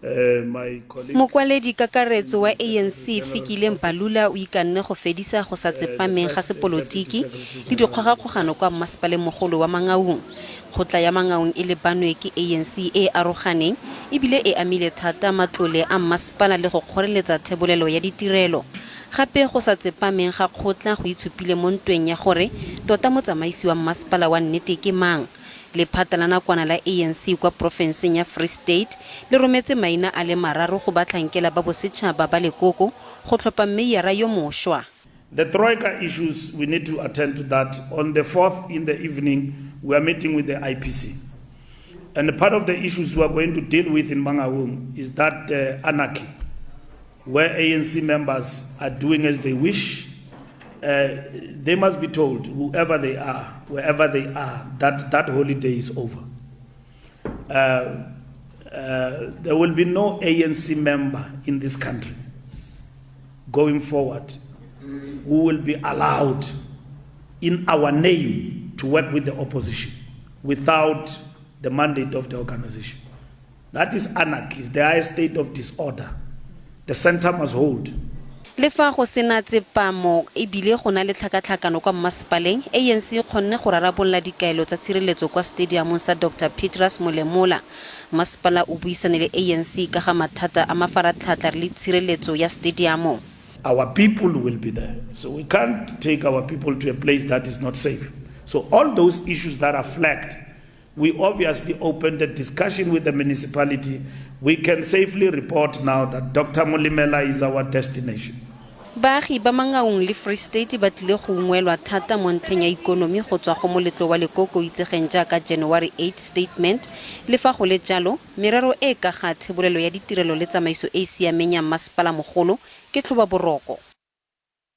My colleague Mokwaledi kakaretso wa ANC Fikile Mbalula o ikanne go fedisa go sa tsepameng ga sepolotiki le dikgogakgogano kwa mmasepaleng-mogolo wa Mangaung. Kgotla ya Mangaung e lebanwe ke ANC e e aroganeng e bile e amile thata matlole a mmasepala le go kgoreletsa thebolelo ya ditirelo. Gape go sa tsepameng ga kgotla go itshupile mo ntweng ya gore tota motsamaisi wa mmasepala wa nnete ke mang. Lephata la nakwana la ANC kwa porofenseng ya Free State le rometse maina a le mararo go batlhankela ba bosetšhaba ba lekoko go tlhopha mmeiyara yo mošwa. The Troika issues, we need to attend to that. On the 4th in the evening, we are meeting with the IPC. And part of the issues we are going to deal with in Mangaung is that anarchy, where ANC members are doing as they wish. They must be told, whoever they are, wherever they are, that that holiday is over. There will be no ANC member in this country going forward who will be allowed in our name to work with the opposition without the mandate of the organization. That is anarchy, it's the highest state of disorder. The center must hold. Le fa go sena tsepamo e bile go na le tlhakatlhakano kwa mmasepaleng, ANC e kgonne go rarabolola dikaelo tsa tshireletso kwa stadiamong sa Doctor Petrus Molemole. Mmasepala o buisane le ANC ka ga mathata a mafaratlhatlha le tshireletso ya stadiamo. Our people will be there. So we can't take our people to a place that is not safe. So all those issues that are flagged, we obviously opened a discussion with the municipality. We can safely report now that Dr. Molemela is our destination. Baagi ba Mangaung le Free State ba tlile go ungwelwa thata mo ntlheng ya ikonomi go tswa go moletlo wa lekoko o itsegeng jaaka January 8 Statement. Le fa go le jalo, merero e ka ga thebolelo ya ditirelo le tsamaiso e e siameng ya mmasepala mogolo ke tlhoba boroko.